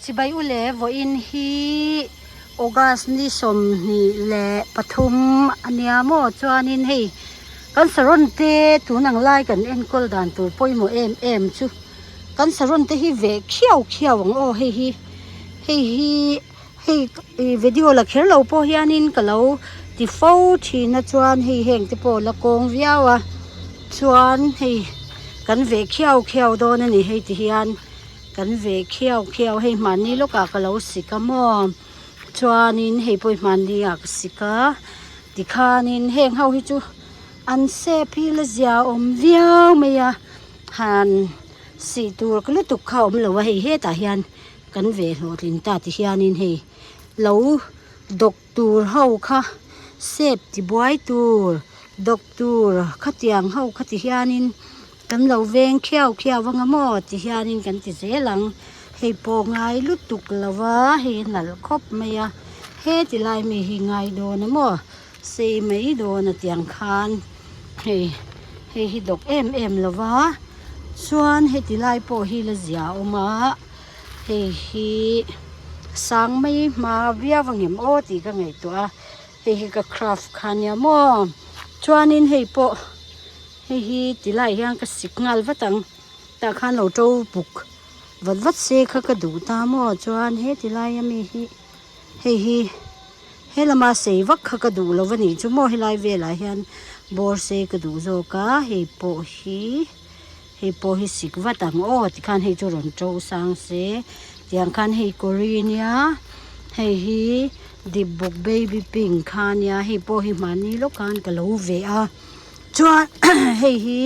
Chibai u le vawiin hi August ni 23 a nia maw chuanin hei kan saron te tun ang lai kan enkawl dan tur pawimawh em em chu kan saron te hi veh khiau khiau ang aw hei hi hei hi hei ih video la kher lo pawh hianin ka lo ti fo thin a chuan hei heng te pawh la kawng viau a chuan hei kan veh khiau khiau dawn a ni hei ti hian. Kan ve khiau khiau hei hmanni lawkah ka lo sik a maw chuanin hei pawh hi hmanni ah ka sik a tikhanin heng ho hi chu an sep hi la zia awm viau mai a han sih tur lutuk kha a awm lo a hei hetah hian kan ve hlawhtling ta ti hianin hei lo dawk tur ho kha sep tibuai tur dawk tur khatiang ho kha ti hianin. Kan lo veng khiau khiau anga maw ti hianin kan ti zel ang. Hei pawh ngai lutuk lo va, hei a nalh khawp mai a. Heti lai mi hi ngai dawn a maw? Sei mai dawn a tiang khan hei hei hi dawk em em lo va. Chuan heti lai pawh hi la zia awm a, hei hi sang mai hma viau angem aw tih ka ngaihtuah a. Hei hi ka craft kha nia maw? Chuanin hei pawh. Hei hi ti lai hian ka sik nghal vat ang tah khan lo to buk vat vat se kha ka duh ta maw chuan he ti lai ami hi hei hi he lama sei vak kha ka duh lo a nih chu maw helai velah hian bawr sei ka duh zawk a hei pawh hi hei pawh hi sik vat ang aw tikhan hei chu rawn to sang se tiang khan hei kawri nia hei hi dip bawk baby pink kha nia hei pawh hi hmanni lawk khan ka lo ve a. Chuan hei hi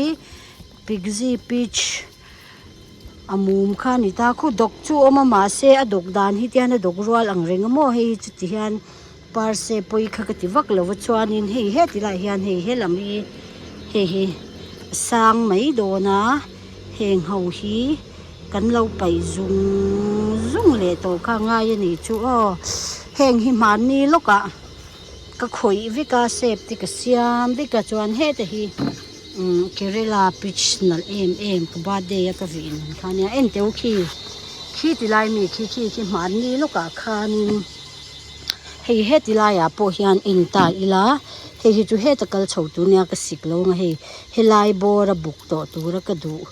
pixie peach a mum kha a ni ta khu dawk chu a awm a mahse a dawk dan hi tihian a dawk rual ang reng a maw hei hi chuti hian parse pawi kha ka ti vak lo va chuanin hei heti lai hian hei helam hi hei hi a sang mai dawn a heng ho hi kan lo paih zung zung leh tawh kha a ngai a nih chu aw heng hi hmanni lawkah. Ka khawih vek a sep te ka siam vek a chuan heta hi umm Kerala peach nalh em em ka birthday a ka vih nun kha ania en teh u khi khi ti lai mi khi khi khi hmanni lawkah khanin hei heti laiah pawh hian en ta ila hei hi chu heta kal chho tur nia ka sik lo ang a hei helai bawr a buk tawh tura ka duh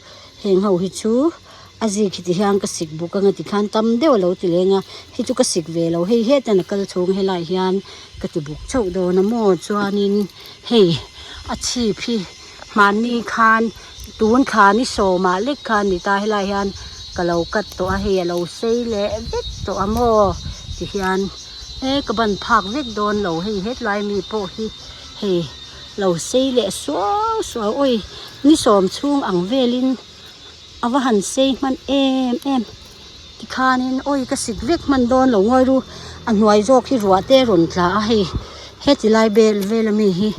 heng ho hi chu. A zik hi ti hian ka sik buk anga tikhan tam deuh a lo ti leng a, hei chu ka sik ve lo hei hetan a kal chhung helai hian ka ti buk chauh dawn a maw chuanin hei a chhip hi hmanni khan tun thla ni sawmah lek khan ni ta helai hian ka lo cut tawh a hei a lo sei leh vek tawh a maw ti hian he ka ban phak vek dawn lo hei hetlai mi pawh hi hei lo sei leh suau suau awi ni sawm chhung ang velin. A va han sei hman em em tikhanin awi ka sik vek hman dawn lo ngawi ru a hnuai zawk hi ruah te a rawn tla a hei heti lai vel vel ami hi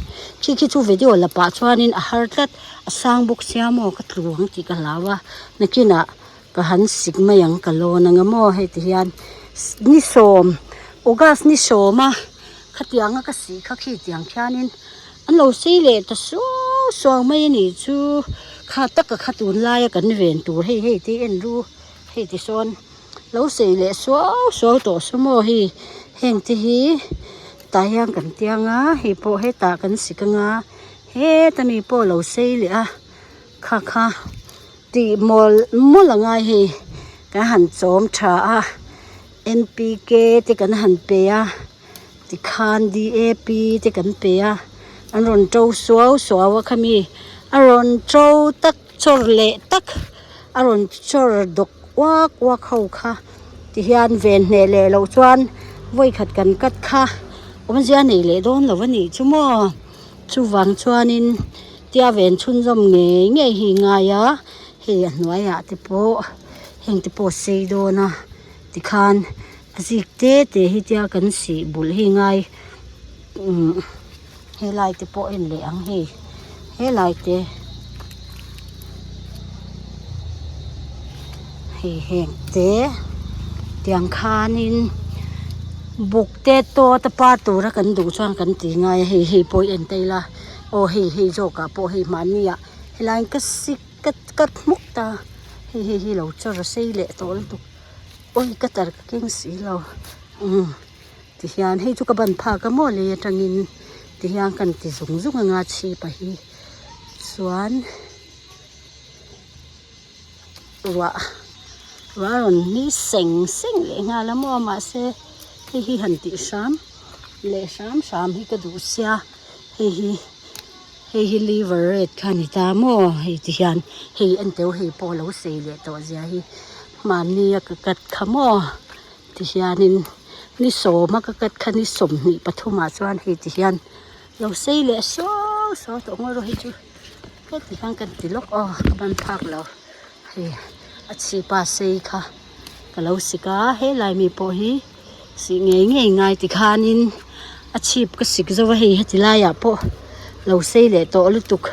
khi khi chu video la pah chuanin a har tlat a sang bawk sia maw ka tlu ang tih ka hlau a nakinah ka han sik mai ang ka lawn ang a maw hei ti hian ni sawm august ni sawm a khatiang a ka sih kha khi tiang khianin. An lo sei leh ta suau suau mai a nih chu kha taka kha tunlaia kan ven tur hei hei te en ru hei ti sawn lo sei leh suau suau tawh saw maw hei heng te hi tah hian kan tiang a hei pawh hetah kan sik anga heta mi pawh lo sei leh a kha kha tih mawlh mawlh a ngai hei kan han chawm tha a N P K te kan han pe a. Tikhan D_A_P te kan pe a an rawn to suau suau a khami a rawn to tak chawr leh tak a rawn chawr dawk uak uak ho kha tihian ven hneh leh loh chuan vawikhat kan cut kha awmzia nei leh dawn lo a nih chu maw chuvang chuanin tia ven chhunzawm ngei ngei hi ngai a hei a hnuaiah te pawh heng te pawh a sei dawn a tikhan. A zik te te hi tia kan sih bulh hi ngai umm helai te pawh en leh ang hei helai te hei heng te tiang khanin buk te tawt a par tura kan duh chuan kan ti ngai a hei hei pawh hi en ta ila aw hei hei zawkah pawh hei mahni ah helaiin ka sik ka cut hmuk ta hei hei hi lo chawr a sei leh tawh lutuk. Awi ka tar ka keng si lo umm ti hian hei chu ka ban phak a maw lei atangin ti hian kan ti zung zung anga chhipa hi chuan ruah ruah a rawn ni seng seng leh nghal a maw mahse hei hi han tih hram leh hram hram hi ka duh sia hei hi hei hi liver red kha a ni ta maw hei ti hian hei en teu hei pawh a lo sei leh tawh zia hi mahni a ka cut kha maw ti hianin ni sawma ka cut kha ni 23 ah chuan hei ti hian lo sei leh suau suau tawh ngaw rawh hei chu heti hian kan ti lawk aw ka ban phak lo hei a chhipa sei kha ka lo sik a helai mi pawh hi sih ngei ngei ngai tikhanin a chhip ka sik zo a hei heti laiah pawh lo sei leh tawh lutuk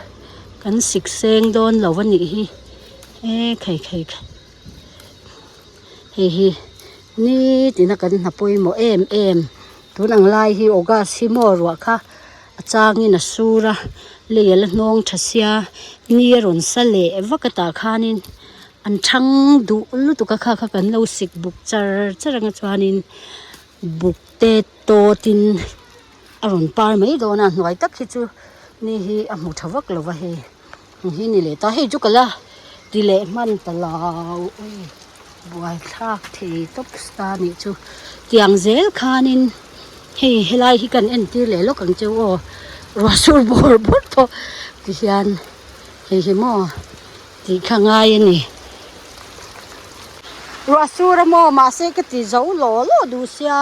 kan sik seng dawn lo a nih hi e khai khai khai hei hi nitin a kan hna pawimawh em em tun ang lai hi august hi maw ruah kha a changin a sur a lei a la hnawng tha sia ni a rawn sa leh vak a tah khanin an thang duh lutuk a kha kha kan lo sik buk char char anga chuanin buk te tawtin a rawn par mai dawn a hnuai tak hi chu ni hi a hmu tha vak lo va hei hei hi ni leh ta hei chu ka la ti leh hman ta lo ui buaithlak thei tawp ta a nih chu tiang zel khanin hei helai hi kan entir leh lawk ang cheu aw ruah sur bawr bawr tawh ti hian hei hi maw tih kha ngai a ni ruah sur a maw mahse ka ti zo law law duh sia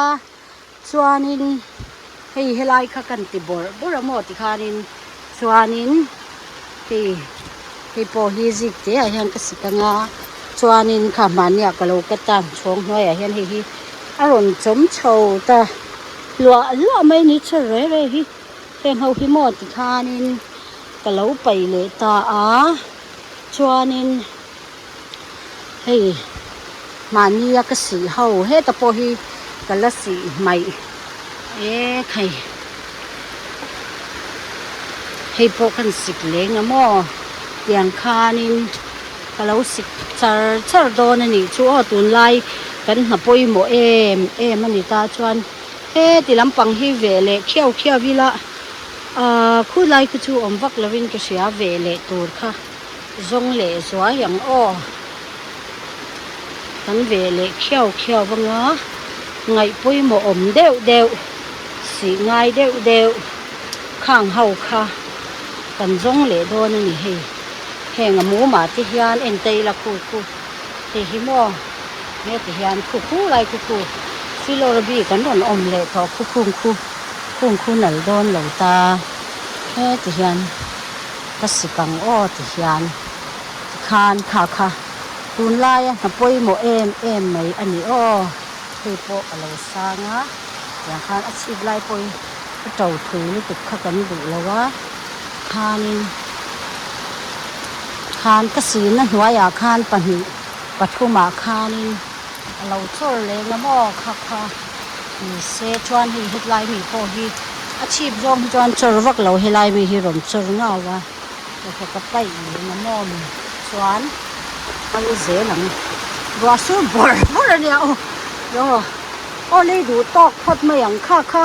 chuanin hei helai kha kan ti bawrh bawrh a maw tikhanin chuanin hei hei pawh hi zik te ah hian ka sik anga chuanin kha hmahniah ka lo cut a chhawng hnuaiah hian hei hi a rawn chawm chho ta hluah hluah mai ni chhe re re hi heng ho hi maw tikhanin ka lo paih leh ta a chuanin hei mahnia ka sih ho heta pawh hi ka la sih hmaih ek hei hei pawh kan sik leng a maw tiang khanin ka lo sik char char dawn a nih chu aw tunlai kan hna pawimawh em em a ni ta chuan heti lampang hi ve leh khiau khiau ila ahh khulai khu chu awm vak lovin ka hria ve leh tur kha. Zawng leh zuai ang aw. Kan ve leh khiau khiau anga ngaih pawimawh awm deuh deuh, sih ngai deuh deuh khang ho kha kan zawng leh dawn a ni hei. Heng a mumah te hian en ta ila khu khu hei hi maw heti hian khu khu lai khu khu filawr bik an rawn awm leh tawh khu khung khu khung khu nal dawn lo ta heti hian. Ka sik ang aw ti hian tikhan kha kha tunlaia hna pawimawh em em mai a ni aw. Hei pawh a lo sang a, tiang khan a chhip lai pawh hi a to thui lutuk kha kan duh lo a, khanin khan ka sihna hnuaiah khan pahnih pathumah khanin a lo chawr leng a maw kha kha ni se chuan hei hetlai mi pawh hi a chhip zawng hi chuan chawr vak lo helai mi hi rawn chawr ngau a kha ka paih leng a maw mi chuan kal zel ang ruah sur bawrh bawrh a nia aw aw aw lei duh tawk phawt mai ang kha kha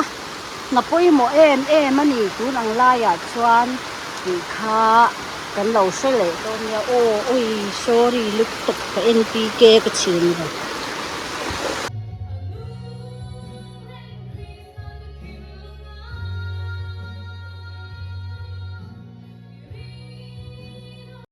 hna pawimawh em em a ni tun ang laiah chuan tih kha kan lo hre leh dawn nia aw ui sorry lutuk ka NPK ka chhin lo.